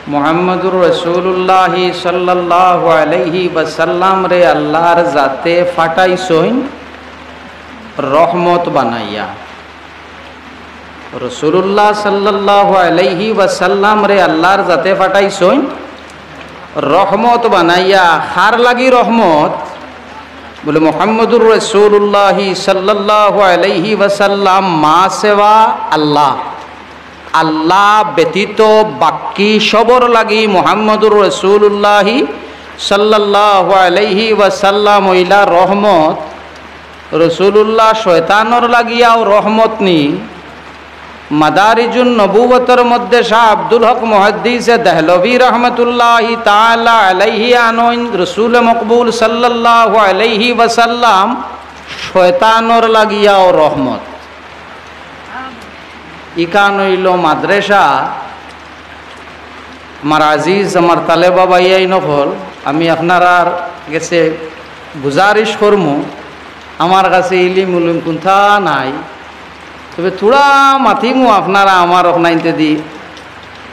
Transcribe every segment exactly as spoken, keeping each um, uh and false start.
মুহাম্মদুর রাসূলুল্লাহ সাল্লাল্লাহু আলাইহি ওয়াসাল্লামরে আল্লাহর জাতে পাঠাইছইন রহমত বানাইয়া। রাসূলুল্লাহ সাল্লাল্লাহু আলাইহি ওয়াসাল্লামরে আল্লাহর জাতে পাঠাইছইন রহমত বানাইয়া। কার লাগি রহমত? বলে, মুহাম্মদুর রাসূলুল্লাহ সাল্লাল্লাহু আলাইহি ওয়াসাল্লাম মা সেবা আল্লাহ, আল্লাহ ব্যতীত বাকি সবর লাগি মুহাম্মদুর রাসূলুল্লাহ সাল্লাল্লাহু আলাইহি ওয়াসাল্লাম অইলা রহমত। রাসূলুল্লাহ শয়তানর লাগিয়াও রহমত নি। মাদারিজুন নবুওয়াতর মধ্যে শাহ আব্দুল হক মুহাদ্দিসে দেহলভী রহমতুল্লাহি তাআলা আলাইহি আনইন, রাসূলে মকবুল সাল্লাল্লাহু আলাইহি ওয়াসাল্লাম শয়তানর লাগিয়াও রহমত। ইখান অইলো মাদ্রাসা। আমার আজিজ, আমার তালেবা ভাইয়াইন অকল, আমি আপনারার গেছে গুজারিশ করমু, আমার কাছে ইলিম উলিম কুন্তা নাই, তবে থুড়া মাতিমু, আপনারা আমার অকনাইন্তেদি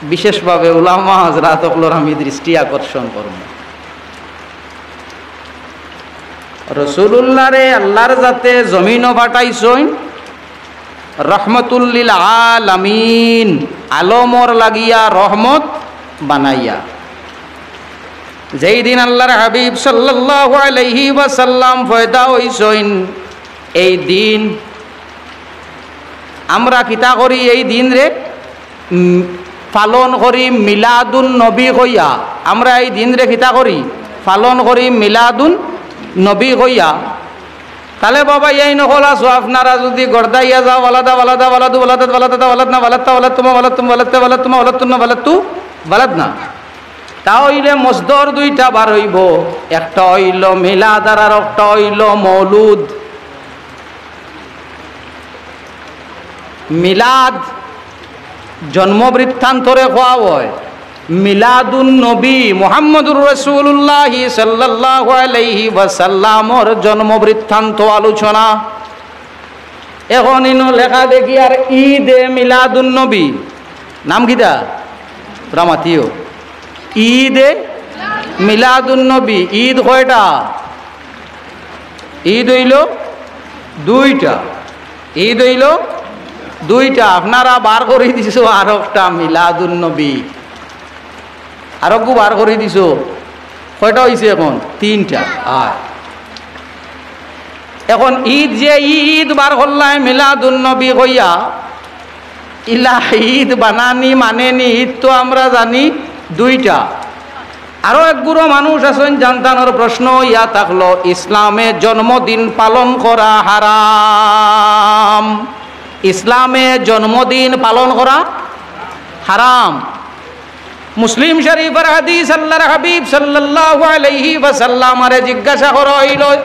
বিশেষভাবে উলামা হজরাত অকলর আমি দৃষ্টি আকর্ষণ করমু। রাসূলুল্লাহরে আল্লাহর জাতে জমিনো পাঠাইছইন রহমতুল্লিল আলামিন, আলমর লাগিয়া রহমত বানাইয়া। যেই দিন আল্লাহর হাবিব সাল্লাল্লাহু আলাইহি ওয়াসাল্লাম পয়দা অইছইন, এই দিন আমরা কিতা করি? এই দিনরে উম, পালন করি মিলাদুন নবী কইয়া। আমরা এই দিনরে কিতা করি? পালন করি মিলাদুন নবী কইয়া। তালেবা ভাইয়াইন অকল আছো, আপনারা যুদি গর্দাইয়া যাও, ওয়ালাদা, ওয়ালাদা, ওয়ালাদু, ওয়ালাদাত, ওয়ালাদাতা, ওয়ালাদনা, ওয়ালাদতা, ওয়ালাদতুমা, ওয়ালাদতুম, ওয়ালাদতা, ওয়ালাদতুমা, ওয়ালাদতুন্না, ওয়ালাদতু, ওয়ালাদনা। তা অইলে মসদর দুইটা বার অইবো, একটা অইলো মিলাদ আর আরকটা অইলো মৌলুদ। মিলাদ জন্ম বৃত্তান্তরে কওয়া অয়, মিলাদুন নবী মুহাম্মদুর রাসূলুল্লাহ সাল্লাল্লাহু আলাইহি ওয়াসাল্লামর জন্ম বৃত্তান্ত আলোচনা। এখন ইনো লেখা দেখি আর ঈদে মিলাদুন নবী, নাম কিতা? থুড়া মাতিও। ঈদে মিলাদুন নবী, ঈদ কয়টা? ঈদ অইলো দুইটা। ঈদ অইলো দুইটা। আপনারা বার করি দিছো আরকটা মিলাদুন নবী, আরকগু বার করি দিছো। কয়টা অইছে এখন? তিনটা। আর এখন ঈদ যে ই-, ঈদ বার করলায় মিলাদুন নবী কইয়া, ইলা ঈদ বানানি মানেনি, ঈদ তো আমরা জানি দুইটা। আরো এক গুরু মানুষ আছইন, জানতানোর প্রশ্ন ইয়া থাকলো, ইসলামে জন্মদিন পালন করা হারাম। ইসলামে জন্মদিন পালন করা হারাম। মুসলিম শরীফর হাদিস, আল্লাহর হাবিব সাল্লাল্লাহু আলাইহি ওয়াসাল্লামরে জিজ্ঞাসা করা অইলো,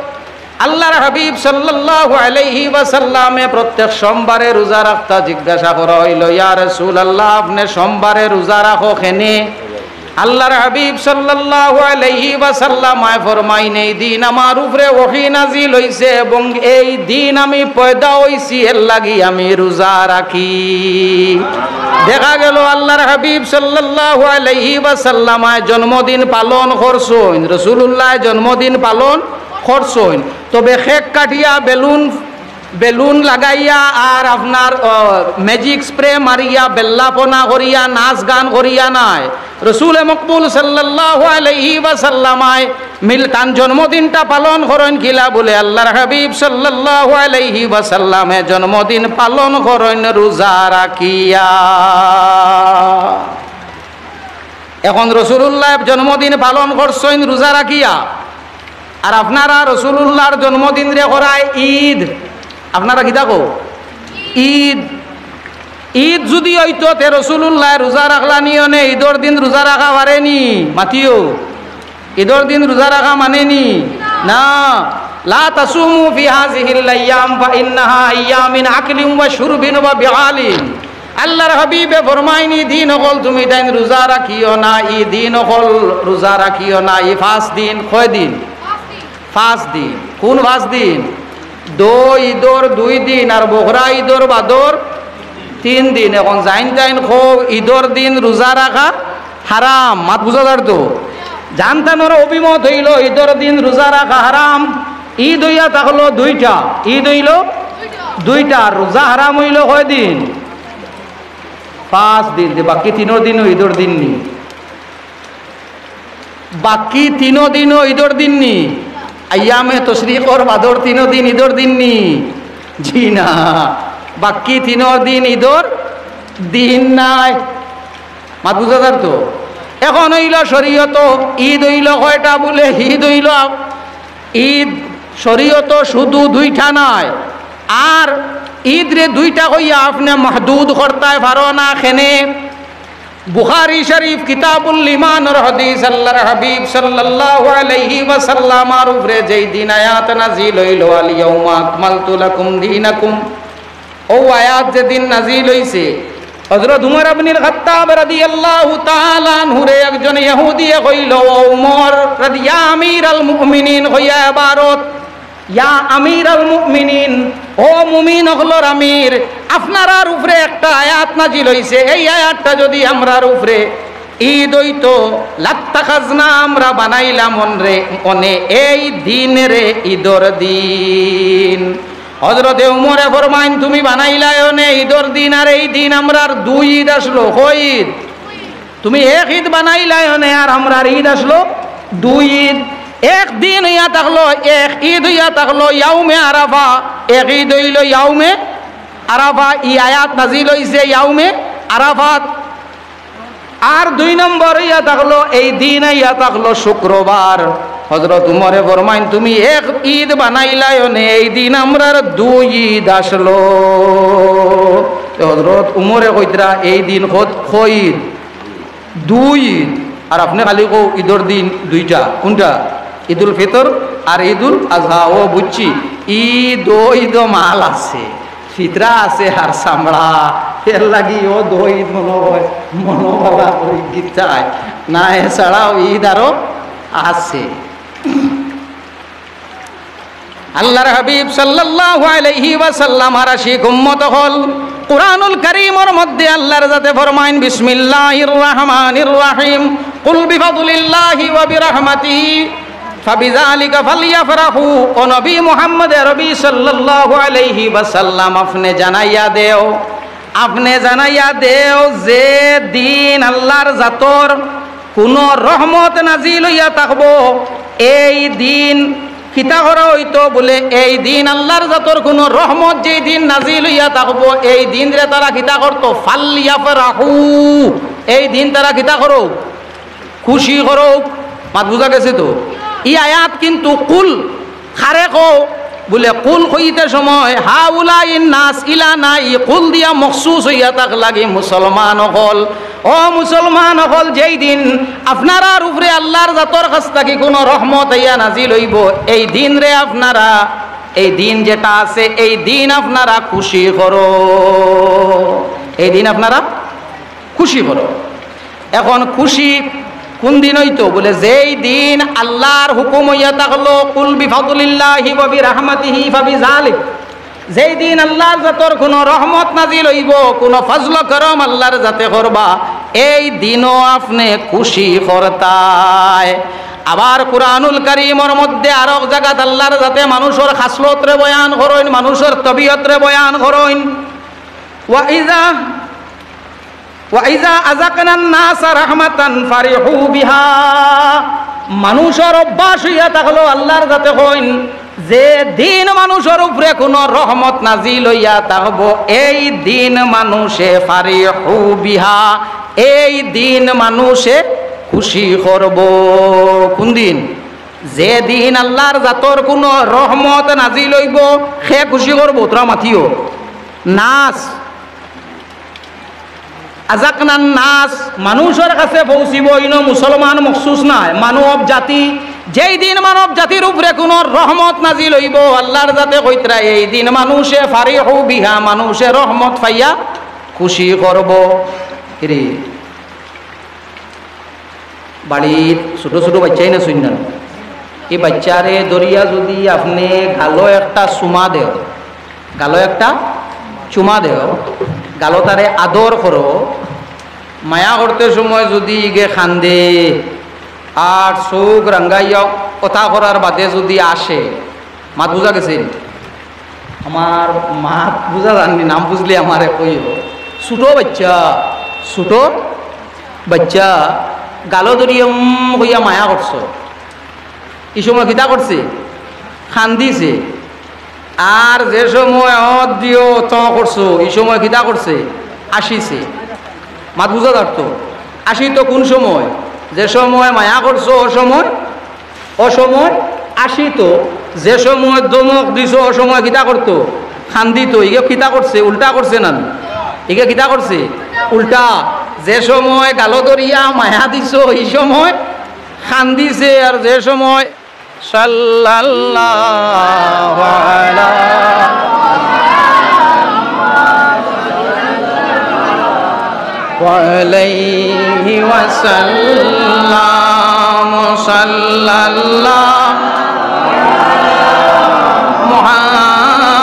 আল্লাহর হাবিব সাল্লাল্লাহু আলাইহি ওয়াসাল্লামে প্রত্যেক সোমবারে রোজা রাখতা। জিজ্ঞাসা করা অইলো, "ইয়া রাসূলুল্লাহ, আপনে সোমবারে রোজা রাখো কেনে?" আল্লাহর হাবিব সাল্লাল্লাহু আলাইহি ওয়াসাল্লাম আয় ফরমাইন, "এই দিন আমার উপরে ওহী নাজিল অইছে এবং এই দিন আমি পয়দা অইছি, এর লাগি আমি রোজা রাখি।" দেখা গেল আল্লাহর হাবিব সাল্লাল্লাহু আলাইহি ওয়াসাল্লাম আয় জন্মদিন পালন করছইন, রাসূলুল্লাহ জন্মদিন পালন করছইন, তবে কেক কাটিয়া, বেলুন, বেলুন লাগাইয়া আর আপনার, আহ, ম্যাজিক স্প্রে মারিয়া, বেল্লাপনা করিয়া, নাচ গান করিয়া নায়। রসুলে মকবুল সাল্লাল্লাহু আলাইহি ওয়াসাল্লাম আয় মিল তান জন্মদিনটা পালন করইন কিলা বলে, আল্লাহর হাবিব সাল্লাল্লাহু আলাইহি ওয়াসাল্লামে জন্মদিন পালন করইন রোজা রাখিয়া। এখন রসুলুল্লাহ জন্মদিন পালন করছইন রোজা রাখিয়া, আর আপনারা রসুলুল্লাহর জন্মদিন রে করায় ঈদ। আপনারা কিতা কও? ঈদ। ঈদ যুদি অইতো, তে রসুলুল্লাহ রোজা রাখলা নি অনে, ঈদর দিন রোজা রাখা পারে নি? মাতিও, ঈদর দিন রোজা রাখা মানে নি? না। লা তাসুমু ফি হাযিহিল আইয়াম ফা ইন্নাহা আইয়ামিন আকলিন ওয়া শুরবিন ওয়া বিআলিন। আল্লাহর হাবিবে ফরমাইন, "ই দিন অকল তুমি তাইন রোজা রাখিও না, ই দিন অকল রোজা রাখিও না।" ই পাঁচ দিন, কয় দিন? পাঁচ দিন। কোন পাঁচ দিন? দো ঈদর দুই দিন আর বকরা ঈদর বাদর তিন দিন। এখন যাইন তাইন কও, ঈদর দিন রোজা রাখা হারাম। মাত বুঝা যার তো? জানতানোর অভিমত অইলো, ইদর দিন রোজা রাখা হারাম। ইদ অইয়া থাকলো দুইটা, ইদ অইলো দুইটা, আর রোজা হারাম অইলো কয় দিন? পাঁচ দিন। তে বাকি তিনর দিনও ইদর দিন নি? বাকি তিনও দিনও ইদর দিন নি? আইয়ামে তশরিকর বাদর তিনও দিন ইদর দিন নি? জি না, বাকি তিনও দিন ইদর দিন নায়। মাত বুঝা যার তো? এখন অইলো শরীয়তো ইদ অইলো কয়টা? বুলে ইদ অইলো, ইদ শরীয়তো শুধু দুইটা নায়, আর ইদরে দুইটা কইয়া আপনে মাহদুদ করতায় পারো না। কেনে? বুখারী শরীফ কিতাবুল ঈমানর হাদিস, আল্লাহর হাবিব সাল্লাল্লাহু আলাইহি ওয়াসাল্লামর উপরে যেই দিন আয়াত নাজিল অইলো, "আল ইয়াউমা আকমালতু লাকুম দীনাকুম", অউ আয়াত যেদিন নাজিল অইছে, হযরত উমর ইবনুল খাত্তাব রাদিয়াল্লাহু তাআলা আনহুরে একজন ইহুদিয়ে কইলো, "ও উমর রাদি-, ইয়া আমিরাল মুমিনিন", কইয়া এবারত, ইয়া আমিরাল মুমিনিন, ও মুমিন অকলর আমির, আপনারার উপরে একটা আয়াত নাজিল অইছে, এই আয়াতটা যুদি আমরার উপরে ইদ অইতো, লাত্তাখাজনা, আমরা বানাইলাম অনরে, অনে এই দিনরে ইদর দিন। হযরতে উমরে ফরমাইন, "তুমি বানাইলায় অনে ইদর দিন, আর এই দিন আমরার দুই ইদ আছলো।" কয় ইদ? তুমি এক ইদ বানাইলায় অনে, আর আমরার ইদ আছলো দুই ইদ। এক দিন অইয়া থাকলো, এক ইদ অইয়া থাকলো ইয়াউমে আরাফা, এক ইদ অইলো ইয়াউমে আরাফা। ই আয়াত নাজিল অইছে ইয়াউমে আরাফাত। আর দুই নম্বর অইয়া থাকলো, এই দিন আইয়া থাকলো শুক্রবার। হযরত উমরে ফরমাইন, "তুমি এক ইদ বানাইলায় অনে, এই দিন আমরার দুই ইদ আছলো।" তে হযরত উমরে কইতরা, "এই দিন কত-, কয় ইদ?" দুই ইদ। আর আপনে খালি কও ইদর দিন দুইটা। কুনটা? ইদুল ফিতর আর ইদুল আজহা। ও বুঝছি, ইদ ও ইদ মাল আছে। ফিতরা আছে আর চামড়া, এর লাগি ও দো ইদ মনো অয়, মনো বালা করি গিতায়। না, এছাড়াও ইদ আরো আছে। আল্লাহর হাবিব সাল্লাল্লাহু আলাইহি ওয়াসাল্লামর আশিক উম্মত অকল, কুরআনুল কারীমর মধ্যে আল্লাহর জাতে ফরমাইন, "বিসমিল্লাহির রহমানির রহিম, কুল বিফাদলিল্লাহি ওয়া বিরাহমাতিহি ফাবিযালিকা ফালইয়াফরাহু।" ও নবী মুহাম্মদ আরবি সাল্লাল্লাহু আলাইহি ওয়াসাল্লাম, আপনে জানাইয়া দেও, আপনে জানাইয়া দেও, যে দিন আল্লাহর জাতর কুনু রহমত নাজিল অইয়া থাকবো, এই দিন কিতা করা অইতো? বুলে, এই দিন আল্লাহর জাতর কুনু রহমত যেই দিন নাজিল অইয়া থাকবো, এই দিনরে তারা কিতা করতো? ফালইয়াফরাহু, এই দিন তারা কিতা করউক? খুশি করউক। মাত বুঝা গেছে তো? ই আয়াত কিন্তু কুল, কারে কও? বুলে, কুল কইতে সময় হাউলাইন নাস ইলানা, ই কুল দিয়া মখসুস অইয়া থাকলা গি মুসলমান অকল। ও মুসলমান অকল, যেই দিন আপনারার উপরে আল্লাহর জাতর কাছ থাকি কুনু রহমত আইয়া নাজিল অইবো, এই দিনরে আপনারা, এই দিন যেটা আছে, এই দিন আপনারা খুশি করো, এই দিন আপনারা খুশি করো। এখন খুশি কুন দিন অইতো? বুলে, যেই দিন আল্লাহর হুকুম অইয়া থাকলো, "কুল বিফাদলিল্লাহি ওয়া বিরাহমাতিহি ফাবিযালিক", যেই দিন আল্লাহর জাতর কুনু রহমত নাজিল অইবো, কুনু ফজল করম আল্লাহর জাতে করবা, এই দিনও আপনে খুশি করতায়। আবার কুরআনুল কারীমর মধ্যে আরক জাগাত আল্লাহর জাতে মানুষর খাসলতরে বয়ান করইন, মানুষর তবিয়তরে বয়ান করইন। ওয়া ইযা ওয়া ইযা আযাকনান নাসা রাহমাতান ফারিহু বিহা। মানুষর অভ্যাস অইয়া থাকলো, আল্লাহর জাতে কইন, যে দিন মানুষর উপরে কুনু রহমত নাজিল অইয়া থাকবো, এই দিন মানুষে ফারিহু বিহা, এই দিন মানুষে খুশি করবো। কুন দিন? যে দিন আল্লাহর জাতর কুনু রহমত নাজিল অইবো, হে খুশি করবো। তোরা মাতিও। নাস, আযাকনান নাস, মানুষর কাছে পৌঁছিবো, ইনো মুসলমান মখসুস নায়, মানব জাতি। যেই দিন মানব জাতির উপরে কুনু রহমত নাজিল অইবো, আল্লাহর জাতে কইতরা, এই দিন মানুষে ফারিহু বিহা, মানুষে রহমত পাইয়া খুশি করবো। কিরে? বাড়ির ছোট ছোট বাইচ্চাইন আছইন না, ই বাইচ্চারে ধরিয়া যুদি আপনে গালো একটা চুমা দেও, গালো একটা চুমা দেও, গালো তারে আদর করো, মায়া করতে সময় যুদি ইগে কান্দে আর চউখ রাঙ্গাইয়া অতা করার বাদে যুদি আসে, মাত বুঝা গেছে? আমার মাত বুঝা যার নি, নাম বুঝলে আমারে কইও। ছোট বাইচ্চা, ছোট বাইচ্চা গালো ধরিয়া উম কইয়া মায়া করছো, ই সময় কিতা করছে? কান্দিছে। আর যে সময় অত দিও ত করছো, ই সময় কিতা করছে? আসিছে। মাত বুঝা যার তো? আসিতো কোন সময়? যে সময় মায়া করছো, অ সময়, অ সময় আসিতো। যে সময় ধমক দিছো, অ সময় কিতা করতো? কান্দিতো। ইগে কিতা করছে? উল্টা করছে না? ইগে কিতা করছে? উল্টা। যে সময় গালো ধরিয়া মায়া দিছো, ই সময় কান্দিছে। আর যে সময় সাল্লাল্লাহু আলা ওয়া আলাইহি ওয়াসাল্লাম, সাল্লাল্লাহু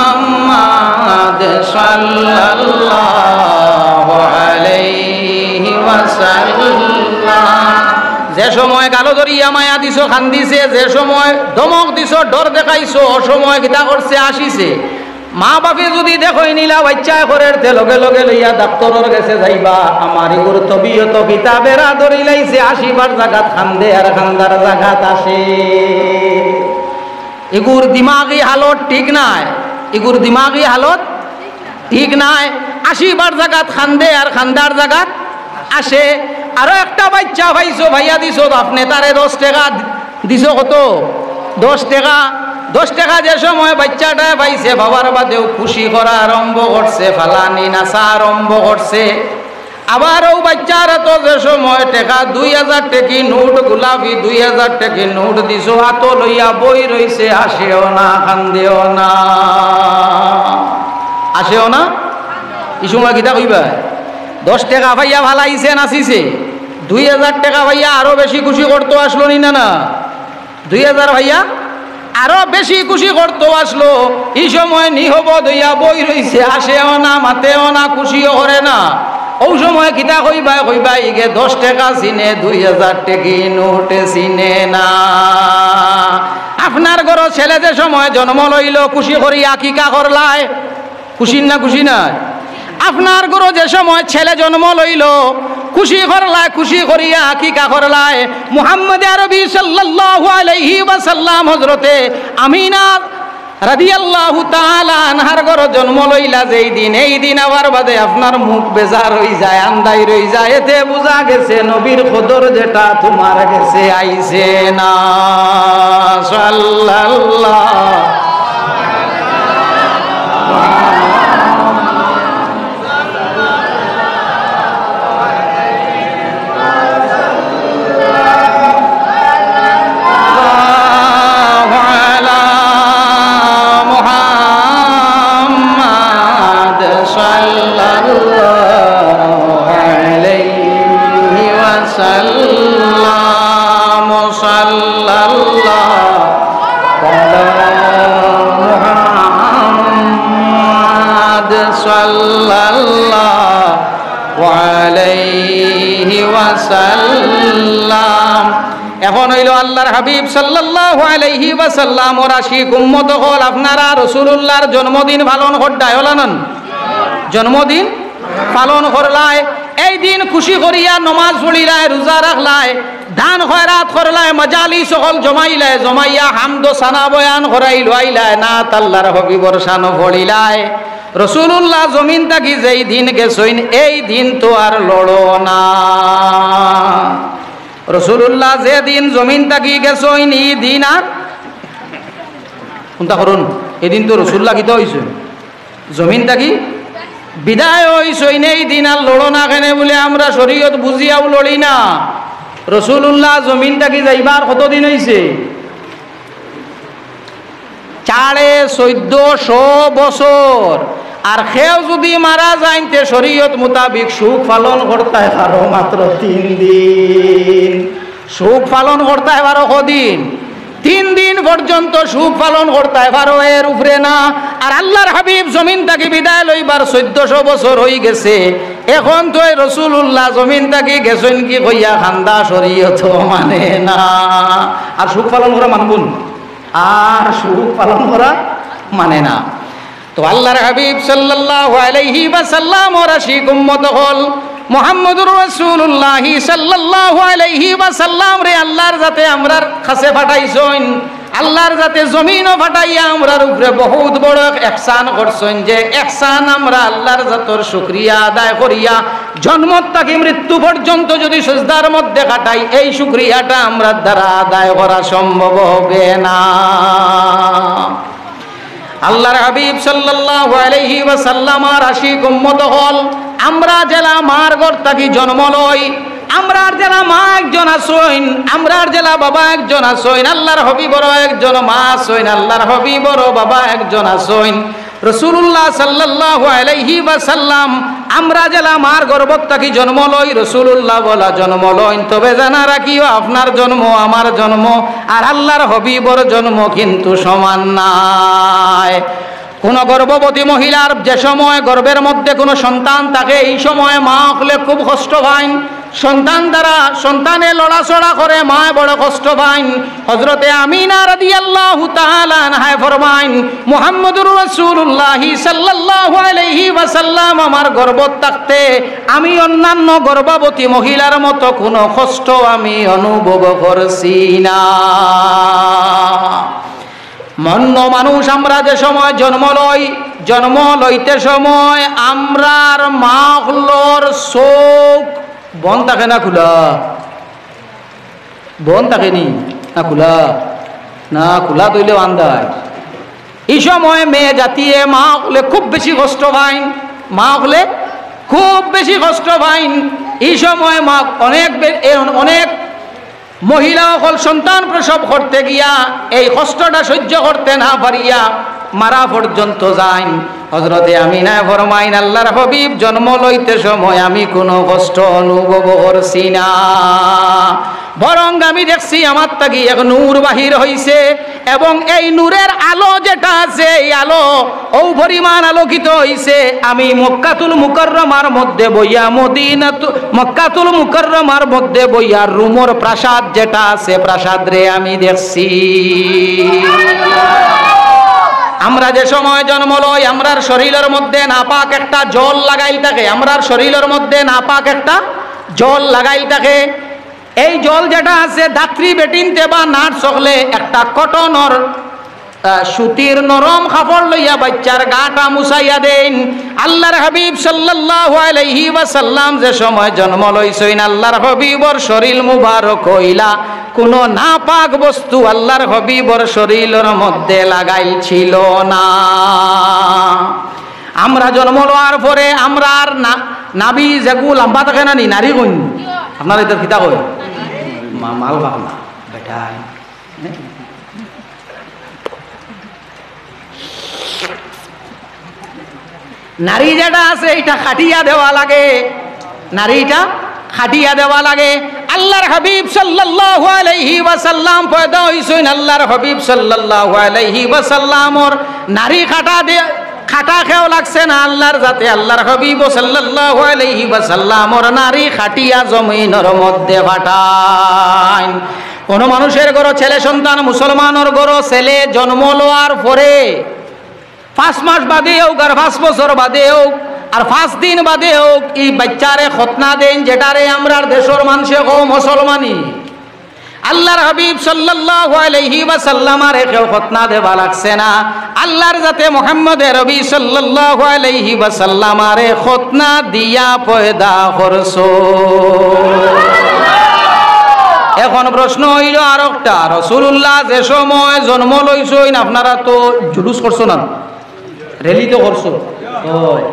মুহাম্মাদ সাল্লাল্লাহু আলাইহি ওয়াসাল্লাম। যে সময় গালো ধরিয়া মায়া দিছো, কান্দিছে, যে সময় ধমক দিছো, ডর দেখাইছো, অ সময় কিতা করছে? আসিছে। মা বাপে যুদি দেখইন ইলা বাইচ্চায় করের তে লগে লগে লইয়া ডাক্তরর গেছে যাইবা। আমার ইগুর তবিয়ত কিতা বেড়া ধরিলাইছে, আসিবার জাগাত কান্দে আর কান্দার জাগাত আসে। ইগুর দিমাগি হালত ঠিক নায়, ইগুর দিমাগি হালত ঠিক নায়। আসিবার জাগাত কান্দে আর কান্দার জাগাত আসে। আরো একটা বাইচ্চা পাইছো, পাইয়া দিছো আপনে তারে দশ টেকা, দিছো কত? দশ টেকা। দশ টেকা যে সময় বাইচ্চাটায় পাইছে, পাওয়ার বাদেউ খুশি করা আরম্ভ করছে, ফালানি নাচা আরম্ভ করছে। আবার অউ বাইচ্চার আতো যে সময় টেকা, দুই হাজার টেকি নোট, গোলাপি দুই হাজার টেকি নোট দিছো, আতো লইয়া বই রইছে, আসেও না, কান্দেও না, আসেও না। ই সময় কিতা কইবা? দশ টেকা পাইয়া ফালাইছে, নাচিছে, দুই হাজার টেকা পাইয়া আরো বেশি খুশি করতো আসলো নি না, না? দুই হাজার পাইয়া আরো বেশি খুশি করতো আসলো। ই সময় নিহব দইয়া বই রইছে, আসেও না, মাতেও না, খুশিও করে না। অউ সময় কিতা কইবায়? কইবায়, ইগে দশ টেকা চিনে, দুই হাজার টেকি নোট চিনে না। আপনার ঘরো ছেলে যে সময় জন্ম লইলো, খুশি করিয়া আকিকা করলায়, খুশি না, খুশি না? আপনার ঘরো যে সময় ছেলে জন্ম লইলো, খুশি করলায়, খুশি করিয়া আকিকা করলায়। মুহাম্মদে আরবি সাল্লাল্লাহু আলাইহি ওয়াসাল্লাম হযরতে আমিনা রাদিয়াল্লাহু তাআলা আনহার ঘরো জন্ম লইলা যেই দিন, এই দিন আবার বাদে আপনার মুখ বেজার অইযায়, আন্দাইর অইযায়, এতে বুঝা গেছে নবীর কদর যেটা তুমার গেছে আইছে না। সাল্লাল্লাহু الله على محمد صلى الله عليه وسلم، صلى الله على محمد صلى الله عليه وسلم। এখন অইলো আল্লাহর হাবিব সাল্লাল্লাহু আলাইহি ওয়াসাল্লামর আশিক উম্মত অকল, আপনারা রাসূলুল্লাহর জন্মদিন পালন করতায় অলা নানি? জন্মদিন পালন করলায়, এই দিন খুশি করিয়া নমাজ পড়িলায়, রোজা রাখলায়, দান খয়রাত করলায়, মাজালিস অকল জমাইলায়, জমাইয়া হামদ সানা বয়ান করাইলায়, নাত আল্লাহর হাবিবর শানো পড়িলায়। রাসূলুল্লাহ জমিন থাকি যেই দিন গেছইন, এই দিন তো আর লড়ো না। রাসূলুল্লাহ যে দিন জমিন থাকি গেছইন, ই দিন আর কুনটা করইন? এই দিন তো রাসূলুল্লাহ কিতা অইছইন? জমিন থাকি বিদায় অইছইন, এই দিন আর লড়ো না। কেনে বুলে আমরা শরীয়ত বুঝিয়াউ লড়ি না। রাসূলুল্লাহ জমিন থাকি যাইবার কতদিন অইছে? সাড়ে চৌদ্দশো বছর। আর কেউ যুদি মারা যাইন, তে শরীয়ত মোতাবিক শোক পালন করতায় পারো মাত্র তিন দিন। শোক পালন করতায় পারো কদিন? তিন দিন পর্যন্ত শোক পালন করতায় পারো, এর উপরে না। আর আল্লাহর হাবিব জমিন থাকি বিদায় লইবার চৈদ্দশো বছর অইগেছে। এখন তো এই রসুলুল্লাহ জমিন থাকি গেছইন কি কইয়া কান্দা শরীয়ত মানে না। আর শোক পালন করা মানবো নি? আর শোক পালন করা মানে না। তো আল্লাহর হাবিব সাল্লাল্লাহু আলাইহি ওয়াসাল্লামর আশিক উম্মত অকল, মুহাম্মদুর রাসূলুল্লাহ সাল্লাল্লাহু আলাইহি ওয়াসাল্লামরে আল্লাহর জাতে আমরার কাছে পাঠাইছইন, আল্লাহর জাতে জমিনো পাঠাইয়া আমরার উপরে বহুত বড় এক এহসান করছইন, যে এহসান আমরা আল্লাহর জাতর শুকরিয়া আদায় করিয়া জন্ম থাকি মৃত্যু পর্যন্ত যদি সিজদার মধ্যে কাটাই, এই শুকরিয়াটা আমরার দ্বারা আদায় করা সম্ভব হবে না। আল্লাহর হাবিব সাল্লাল্লাহু আলাইহি ওয়াসাল্লামর আশিক উম্মত অকল, আমরা যেলা মার গর্ভ থাকি জন্ম লই, আমরার যেলা মা একজন আছইন, আমরার যেলা বাবা একজন আছইন, আল্লাহর হাবিবরও একজন মা আছইন, আল্লাহর হাবিবরও বাবা একজন আছইন। রাসূলুল্লাহ সাল্লাল্লাহু আলাইহি ওয়াসাল্লাম, আমরা যেলা মার গর্ভ থাকি জন্ম লই, রাসূলুল্লাহ বলা জন্ম লইন, তবে জানা রাখিও, আপনার জন্ম, আমার জন্ম, আর আল্লাহর হাবিবর জন্ম কিন্তু সমান নায়। কোনো গর্ভবতী মহিলার যে সময় গর্ভের মধ্যে কোনো সন্তান থাকে, এই সময় মা অকলে খুব কষ্ট পাইন। সন্তান দ্বারা, সন্তানে লড়াচড়া করে, মায় বড় কষ্ট পাইন। হযরতে আমিনা রাদিয়াল্লাহু তাআলা আনহায় ফরমাইন, মুহাম্মদুর রাসূলুল্লাহ সাল্লাল্লাহু আলাইহি ওয়াসাল্লাম আমার গর্ভত থাকতে আমি অন্যান্য গর্ভবতী মহিলার মতো কোনো কষ্ট আমি অনুভব করছি না। অন্য মানুষ আমরা যে সময় জন্ম লই, জন্ম লইতে সময় আমরার মা অকলর চোখ বন্ধ থাকে না খুলা? বন্ধ থাকে নি? না খুলা? না খুলা তইলে আন্দায়। এই সময় মেয়ে জাতিয়ে মা অকলে খুব বেশি কষ্ট পাইন, মা অকলে খুব বেশি কষ্ট পাইন। এই সময় মা অনেক বে-, এ অন-, অনেক মহিলা অকল সন্তান প্রসব করতে গিয়া এই কষ্টটা সহ্য করতে না পারিয়া মারা পর্যন্ত যাইন। হযরতে আমিনায় ফরমাইন, আল্লাহর হাবিব জন্ম লইতে সময় আমি কোনো কষ্ট অনুভব করছি না, বরং আমি দেখছি আমার থাকি এক নূর বাহির হইছে, এবং এই নূরের আলো যেটা আছে, এই আলো ও পরিমাণ আলোকিত হইছে, আমি মক্কাতুল মুকাররমার মধ্যে বইয়া মদিনাতু-, মক্কাতুল মুকাররমার মধ্যে বইয়া রুমর প্রাসাদ যেটা আছে, প্রাসাদরে আমি দেখছি। আমরা যে সময় জন্ম লই, আমরার শরীলর মধ্যে নাপাক একটা জল লাগাইল থাকে, আমরার শরীলর মধ্যে নাপাক একটা জল লাগাইল থাকে। এই জল যেটা আছে, ধাত্রী বেটিন্তে বা নার্স অকলে একটা কটনর, আহ, সুতির নরম কাপড় লইয়া বাইচ্চার গাটা মুছাইয়া দেইন। আল্লাহর হাবিব সাল্লাল্লাহু আলাইহি ওয়াসাল্লাম যে সময় জন্ম লইছইন, আল্লাহর হাবিবর শরীল মুবারক অইলা কোনো নাপাক বস্তু আল্লাহর হাবিবর শরীলর মধ্যে লাগাইল ছিল না। আমরা জন্ম লওয়ার পরে আমরার না-, নাভি যেগু লম্বা থাকে না নি, নাড়ি কইন? আপনারা ইতারে কিতা কইন? মা-, মাল পাক না, বেটা। নাড়ি যেটা আছে, এটা কাটিয়া দেওয়া লাগে। নাড়িটা কাটিয়া দেওয়া লাগে। আল্লাহর হাবিব সাল্লাল্লাহু আলাইহি ওয়াসাল্লাম পয়দা হইছইন, আল্লাহর হাবিব সাল্লাল্লাহু আলাইহি ওয়াসাল্লামর নাড়ি কাটা দে-, কাটা কেউ লাগছে না আল্লাহর জাতে। আল্লাহর হাবিব সাল্লাল্লাহু আলাইহি ওয়াসাল্লামর নাড়ি কাটিয়া জমিনর মধ্যে ফাটাইন। কোনো মানুষের ঘরো ছেলে সন্তান, মুসলমানর ঘরো ছেলে জন্ম লওয়ার পরে পাঁচ মাস বাদে হোক আর পাঁচ বছর বাদে হোক আর পাঁচ দিন বাদে হোক, ই বাইচ্চারে খতনা দেইন, যেটারে আমরার দেশর মানষে কও মুসলমানি। আল্লাহর হাবিব সাল্লাল্লাহু আলাইহি ওয়াসাল্লামরে কেউ খতনা দেওয়া লাগছে না। আল্লাহর জাতে মুহাম্মদ আরবি সাল্লাল্লাহু আলাইহি ওয়াসাল্লামরে খতনা দিয়া পয়দা করছইন। এখন প্রশ্ন অইলো আরোকটা, রাসূলুল্লাহ যে সময় জন্ম লইছইন, আপনারা তো জুলুস করছো না? র‍্যালি তো করছো। অয়।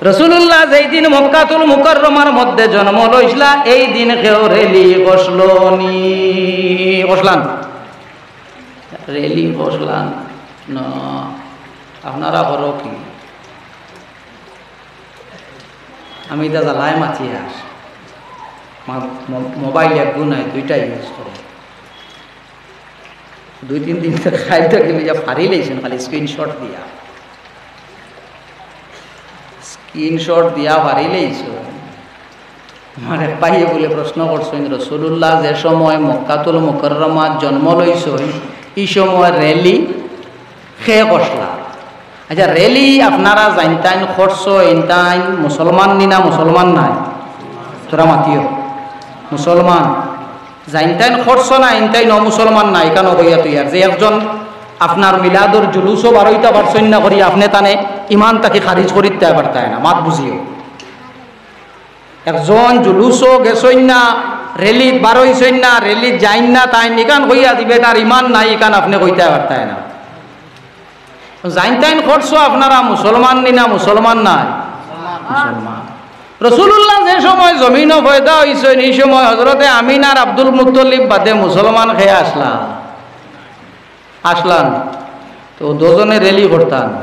রাসূলুল্লাহ যেই দিন মক্কাতুল মুকাররমার মধ্যে জন্ম লইছলা, এই দিন কেউ র‍্যালি করছলো নি? করছলা না? র‍্যালি করছলা না? আপনারা করো কি? আমি ইতা জ্বালায় মাতি আর। মা-, মো-, মোবাইল একগু নাই, দুইটা ইউজ করে। দুই তিন দিন তো খাইতে গেলে যা ফারি লইছইন, খালি স্ক্রিনশট দিয়া। ইন শর্ট দিয়া পারিলেই সো। আমার এক ভাইয়ে বুলে প্রশ্ন করছইন, রসুলুল্লাহ যে সময় মক্কাতুল মুকাররমাত জন্ম লইছইন, ই সময় রেলি কে করছলা? আচ্ছা, রেলি আপনারা জানতাইন করছো, ইনতাইন মুসলমান নি না মুসলমান নায়? তোরা মাতিও, মুসলমান। জানতাইন করছো না, ইনতাইন অমুসলমান না, ইখান কইয়া তুই আর যে একজন আপনার মিলাদর জুলুসও বারইতা পারছইন না করি, আপনে তানে ইমান থাকি খারিজ করিতা পারতায় না, মাত বুঝিও। একজন জুলুসও গেছইন না, রেলিত বারইছইন না, রেলিত যাইন না, তাইন ইখান কইয়া দিবে তার ইমান নাই, ইখান আপনে কইতা পারতায় না। জানতাইন করছো আপনারা মুসলমান নি না মুসলমান নায়? মুসলমান। রসুলুল্লাহ যে সময় জমিনো পয়দা অইছইন, ই সময় হজরতে আমিনা আর আব্দুল মুত্তলিব বাদে মুসলমান কে আছলা? আছলা না। তো দুজনে রেলি করতা না।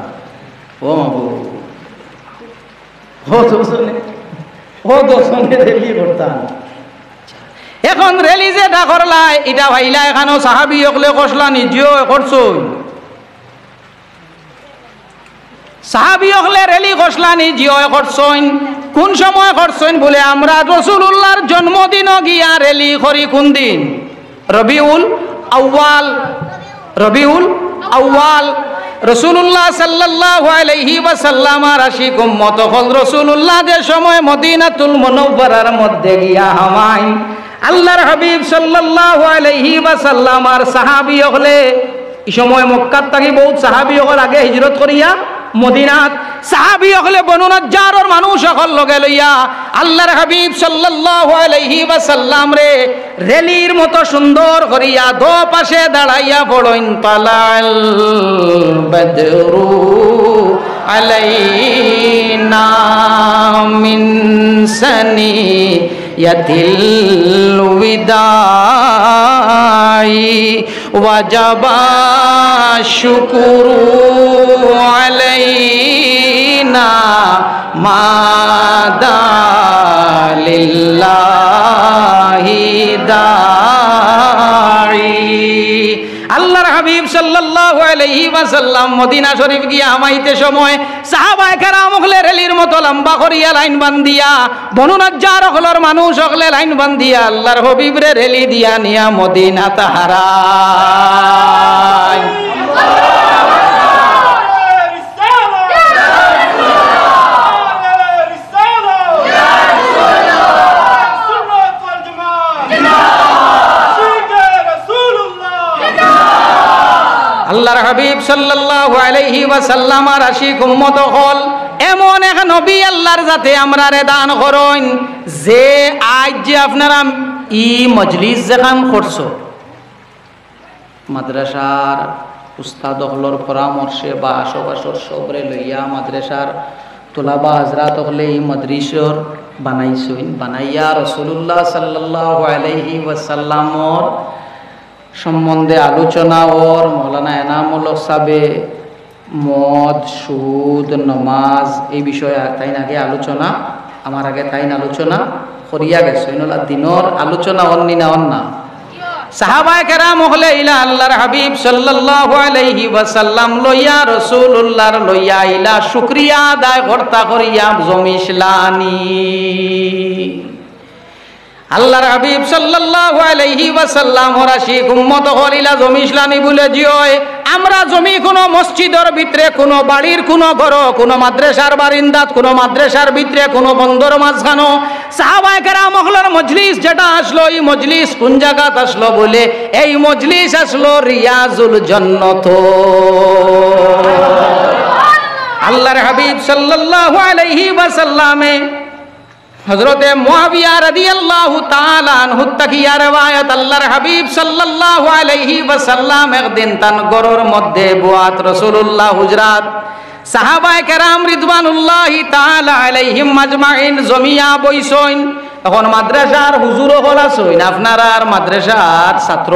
ও মাবুদ। ও দুজনে, ও দুজনে রেলি করতা না। এখন রেলি যেটা করলা, ইটা ভাইলা এখানো সাহাবি অকলে করছলা নি? জি অয়, করছইন। সাহাবি অকলে রেলি করছলা নি? জি অয়, করছইন। কুন সময় করছইন? বুলে, আমরা রসুলুল্লাহর জন্মদিনো গিয়া রেলি করি। কুন দিন? রবিউল আউয়াল। রবিউল আউয়াল। রসুলুল্লাহ সাল্লাল্লাহু আলাইহি ওয়াসাল্লামর আশিক উম্মত অকল রসুলুল্লাহ যে সময় মদিনাতুল মুনাওয়ারার মধ্যে গিয়া হামাইন, আল্লাহর হাবিব সাল্লাল্লাহু আলাইহি ওয়াসাল্লামর সাহাবি অকলে ই সময় মক্কাত থাকি বউত সাহাবি অকল আগে হিজরত করিয়া মদিনাত, সাহাবি অকলে বনু নজ্জারর মানুষ অকল লগে লইয়া আল্লাহর হাবিব সাল্লাল্লাহু আলাইহি ওয়াসাল্লামরে রেলির মতো সুন্দর করিয়া দো পাশে দাঁড়াইয়া পড়ইন, "তালাল বদরু আলাইনা মিন সানিয়াতিল বিদাই, ওয়াজাবা শুকুরু আলাইনা মা দা লিল্লাহি দাই।" আল্লাহর হাবিব সাল্লাল্লাহু আলাইহি ওয়াসাল্লাম মদিনা শরীফ গিয়া হামাইতে সময় সাহাবায়ে কেরাম অকলে রেলির মতো লম্বা করিয়া লাইন বান্ধিয়া, বনু নজ্জার অকলর মানুষ অকলে লাইন বান্ধিয়া আল্লাহর হাবিবরে রেলি দিয়া নিয়া মদিনাত হারাইন। আল্লাহর হাবিব সাল্লাল্লাহু আলাইহি ওয়াসাল্লামর আশিক উম্মত অকল, এমন এক নবী আল্লাহর জাতে আমরারে দান করইন, যে আইজ যে আপনারা ই মজলিস যেখান করছো, মাদ্রাসার উস্তাদ অকলর পরামর্শে বা আশপাশর সবরে লইয়া মাদ্রাসার তুলাবা হজরাত অকলে ই মাদ্রাসার বানাইছইন, বানাইয়া রসুলুল্লাহ সাল্লাল্লাহু আলাইহি ওয়াসাল্লামর সম্বন্ধে আলোচনা অর। মৌলানা এনামুল হক সাবে মদ, সুদ, নমাজ এই বিষয়ে তাইন আগে আলোচনা, আমার আগে তাইন আলোচনা করিয়া গেছইন। ইনলা দিনর আলোচনা অর নি না অর না? সাহাবায়ে কেরাম অকলে ইলা আল্লাহর হাবিব সাল্লাল্লাহু আলাইহি ওয়াসাল্লাম লইয়া, রসুলুল্লাহর লইয়া ইলা শুকরিয়া আদায় করতা করিয়া জমিছলা নি। আল্লাহর হাবিব সাল্লাল্লাহু আলাইহি ওয়াসাল্লামর আশিক উম্মত অকল ইলা জমিছলা নি? বুলে, জি অয়। আমরা জমি কুনু মসজিদর ভিতরে, কুনু বাড়ির কুনু ঘরো, কুনু মাদ্রাসার বারিন্দাত, কুনু মাদ্রাসার ভিতরে, কুনু বন্দর মাঝখানো। সাহাবায়ে কেরাম অকলর মজলিস যেটা আছলো, ই মজলিস কুন জাগাত আছলো? বুলে, এই মজলিস আছলো রিয়াজুল জন্নত। আল্লাহর হাবিব সাল্লাল্লাহু আলাইহি ওয়াসাল্লামে হজরতে মুআবিয়া রাদিয়াল্লাহু তাআলা আনহু থাকিয়া রেওয়ায়াত, আল্লাহর হাবিব সাল্লাল্লাহু আলাইহি ওয়াসাল্লাম একদিন তান ঘরর মধ্যে বওয়াত, রসুলুল্লাহ হুজরাত, সাহাবায়ে কেরাম রিদওয়ানুল্লাহি তাআলা আলাইহিম আজমাইন জমিয়া বইছইন। এখন মাদ্রাসার হুজুর অকল আছইন, আপনারার মাদ্রাসার ছাত্র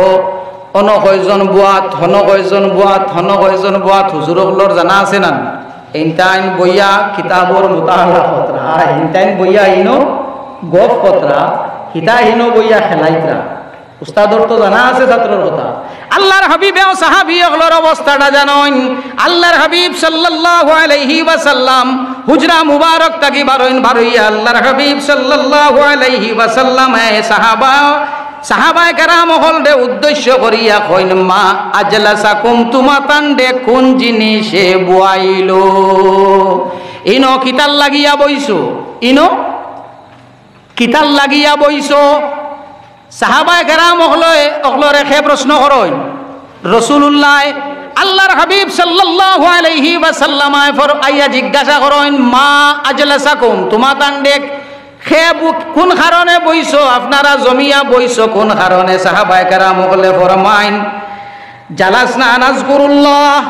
অনো কয়জন বওয়াত, হনো কয়জন বওয়াত, হনো কয়জন বওয়াত, হুজুর অকলর জানা আছে না? ইনতাইন বইয়া কিতাবর মুতালা করতরা, ইনতাইন বইয়া ইনো গফ করতরা, হিতা হিনো বইয়া খেলাইতরা। উস্তাদর তো জানা আছে ছাত্রর কথা। আল্লাহর হাবিবে ও সাহাবী অকলর অবস্থাটা জানইন। আল্লাহর হাবিব সাল্লাল্লাহু আলাইহি ওয়াসাল্লাম হুজরা মুবারক থাকি বারইন, বারইয়া আল্লাহর হাবিব সাল্লাল্লাহু আলাইহি ওয়াসাল্লামে সাহাবা, সাহাবায়ে কেরাম অকলরে উদ্দেশ্য করিয়া কইন, "মা আজলাসাকুম, তুমাতানরে কুন জিনিসে বওয়াইলো? ইনো কিতার লাগিয়া বইছো? ইনো কিতার লাগিয়া বইছো?" সাহাবায়ে কেরাম অকলে, অকলরে কে প্রশ্ন করইন? রাসূলুল্লাহ। আল্লাহর হাবিব সাল্লাল্লাহু আলাইহি ওয়াসাল্লাম আয় ফর-, আইয়া জিজ্ঞাসা করইন, "মা আজলাসাকুম, তুমাতানরে কে বু-, কুন কারণে বইছো? আপনারা জমিয়া বইছো কুন কারণে?" সাহাবায়ে কেরাম অকলে ফরমাইন, "জালাসনা নাজকুরুল্লাহ।"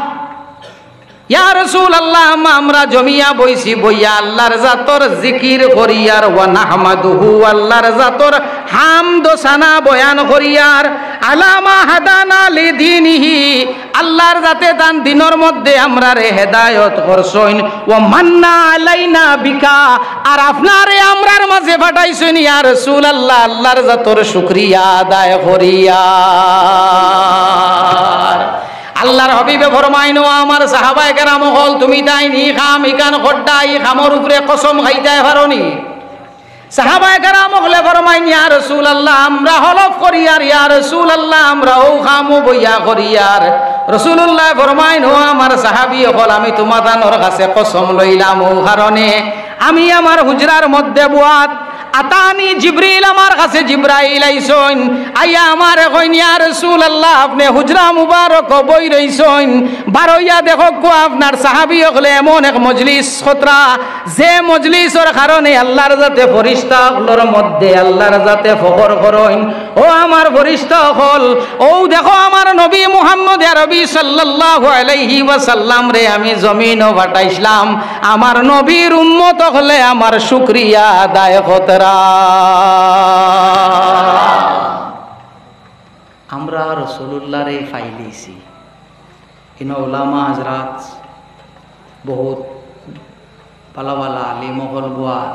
ইয়া রাসূলুল্লাহ, আম-, আমরা জমিয়া বইছি, বইয়া আল্লাহর জাতর জিকির করিয়ার, ওয়া নাহমাদুহু, আল্লাহর জাতর হামদ ও সানা বয়ান করিয়ার, আলা মা হাদানা লিদীনিহি, আল্লাহর জাতে তান দ্বীনর মধ্যে আমরারে হেদায়ত করছইন, ওয়া মান্না আলাইনা বিকা, আর আপনারে আমরার মাঝে পাঠাইছইন, ইয়া রাসূলুল্লাহ, আল্লাহর জাতর শুকরিয়া আদায় করিয়ার। আল্লাহর হাবিবে ফরমাইন, "ও আমার সাহাবায়ে কেরাম অকল, তুমিতাইন ই কাম, ইখান কররা, ই কামর উপরে কসম খাইতায় পারো নি?" সাহাবায়ে কেরাম অকলে ফরমাইন, "ইয়া রাসূলুল্লাহ, আমরা হলফ করিয়ার, ইয়া রাসূলুল্লাহ, আমরা অউ কামও বইয়া করিয়ার।" রাসূলুল্লাহ ফরমাইন, "ও আমার সাহাবী অকল, আমি তুমাতানর কাছে কসম লইলাম, অউ কারণে আমি আমার হুজরার মধ্যে বওয়াত, আতানি জিবরিল, আমার কাছে জিব্রাইল আইছইন, আইয়া আমারে কইন, 'ইয়া রাসূলুল্লাহ, আপনে হুজরা মুবারক বই রইছইন, বারইয়া দেখউক্কা আপনার সাহাবী অকলে এমন এক মজলিস কররা, যে মজলিসর কারণে আল্লাহর জাতে ফিরিস্তা অকলর মধ্যে আল্লাহর জাতে ফখর করইন। ও আমার ফিরিস্তা অকল, অউ দেখো আমার নবী মুহাম্মদ আরবি সাল্লাল্লাহু আলাইহি ওয়াসাল্লামরে আমি জমিনো পাঠাইছলাম, আমার নবীর উম্মত অকলে আমার শুকরিয়া আদায় কররা।'" আমরা রাসূলুল্লাহরে পাইলিছি। ইনো উলামা হযরত বহুত ভালা ভালা আলিম অকল বওয়া,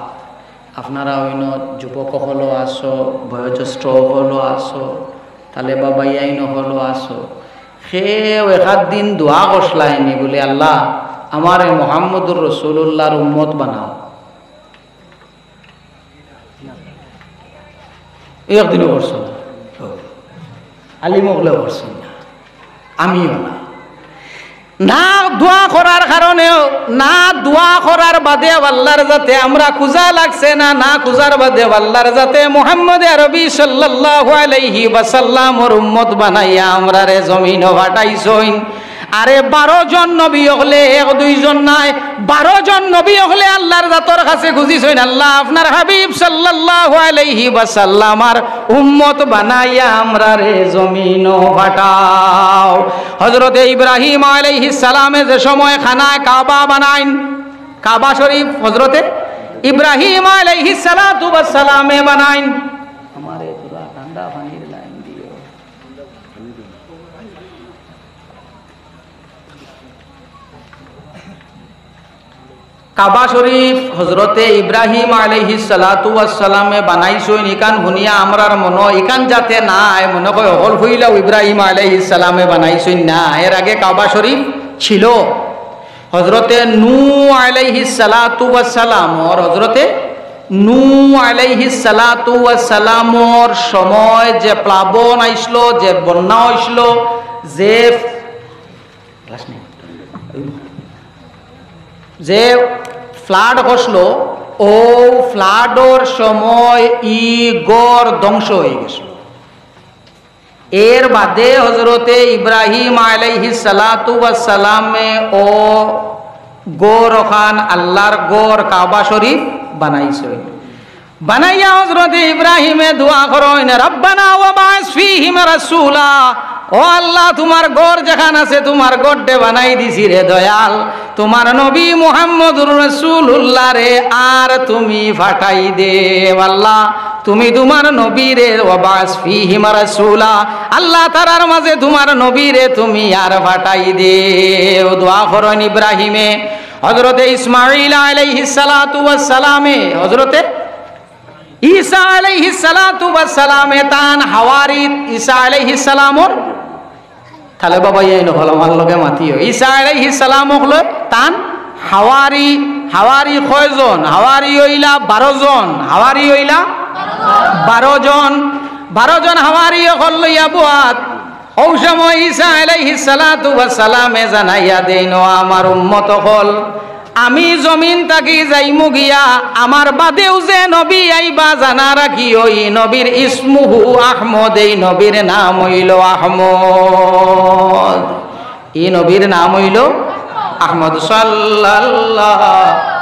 আপনারা অইন্য যুবক অকলও আছো, বয়োজ্যেষ্ঠ অকলও আছো, তালেবা ভাইয়াইন অকলও আছো। কেউ এক আধ দিন দোয়া করছলায়নি বুলে, "আল্লাহ, আমারে মুহাম্মদুর রাসূলুল্লাহর উম্মত বানাও"? একদিনও করছো না। আলিম অকলেও করছইন না, আমিও না। না দোয়া করার কারণেও, না দোয়া করার বাদেও আল্লাহর জাতে আমরা খুজা লাগছে না, না খুজার বাদেও আল্লাহর জাতে মুহাম্মদ আরবি সাল্লাল্লাহু আলাইহি ওয়াসাল্লামর উম্মত বানাইয়া আমরারে জমিনো পাঠাইছইন। আরে বারো জন নবী অকলে এক দুইজন নায়, বারো জন নবী অকলে আল্লাহর জাতর কাছে খুজিছইন, "আল্লাহ, আপনার হাবিব সাল্লাল্লাহু আলাইহি ওয়াসাল্লামর উম্মত বানাইয়া আমরারে জমিনো পাঠাও।" হযরতে ইব্রাহিম আলাইহিস সালামে যে সময় খানায় কাবা বানাইন, কাবা শরীফ হযরতে ইব্রাহিম আলাইহিস সালাতু ওয়াস সালামে বানাইন। আমারে পুরা ঠান্ডা পানির লাইন দিও। কাবা শরীফ হযরতে ইব্রাহিম আলাইহিস সালাতু ওয়াস সালামে বানাইছইন, ইখান হুনিয়া আমরার মনো ইখান যাতে নায়, মনো কয় অকল অইলাউ ইব্রাহিম আলাইহিস সালামে বানাইছইন না, এর আগে কাবা শরীফ ছিল। হযরতে নূহ আলাইহিস সালাতু ওয়াস সালামর, হযরতে নূহ আলাইহিস সালাতু ওয়াস সালামর সময় যে প্লাবন আইছলো, যে বন্যা অইছলো, যে যে flood করছলো, অউ floodর সময় ই ঘর ধ্বংস অইগেছলো। এর বাদে হযরতে ইব্রাহিম আলাইহিস সালাতু ওয়াস সালামে অউ ঘর অখান আল্লাহর ঘর কাবা শরীফ বানাইছইন। বানাইয়া হযরতে ইব্রাহিমে দোয়া করইন, "রাব্বানা ওয়াবআস ফীহিম রাসূলা।" ও আল্লাহ, তুমার ঘর যেখান আছে, তুমার ঘরটে বানাই দিছি রে দয়াল, তুমার নবী মুহাম্মদুর রাসূলুল্লাহরে আর তুমি পাঠাই দেও। আল্লাহ, তুমি তুমার নবীরে, "ওয়াবআস ফীহিম রাসূলা", আল্লাহ, তারার মাঝে তুমার নবীরে তুমি আর পাঠাই দেও। দোয়া করইন ইব্রাহিমে। হযরতে ইসমাঈল আলাইহিস সালাতু ওয়াস সালামে, হযরতে ঈসা আলাইহিস সালাতু ওয়াস সালামে তান হাওয়ারিত, ঈসা আলাইহিস সালামর তালে বাবা, ইয়াইন অকল আমার লগে মাতিও। ঈসা আলাইহিস সালাম অকল তান হাওয়ারি, হাওয়ারি কয়জন? হাওয়ারি অইলা বারো জন। হাওয়ারি অইলা বারো জন। বারো জন হাওয়ারি অকল লইয়া বওয়াত। অউ সময় ঈসা আলাইহিস সালাতু ওয়াস সালামে জানাইয়া দেইন, "ও আমার উম্মত অকল, আমি জমিন থাকি যাইমু গিয়া, আমার বাদেউ যে নবী আইবা, জানা রাখিও, ই নবীর ইসমুহু আহমদ, এই নবীর নাম অইলো আহমদ, ই নবীর নাম অইলো আহমদ সাল্লাল্লাহু।"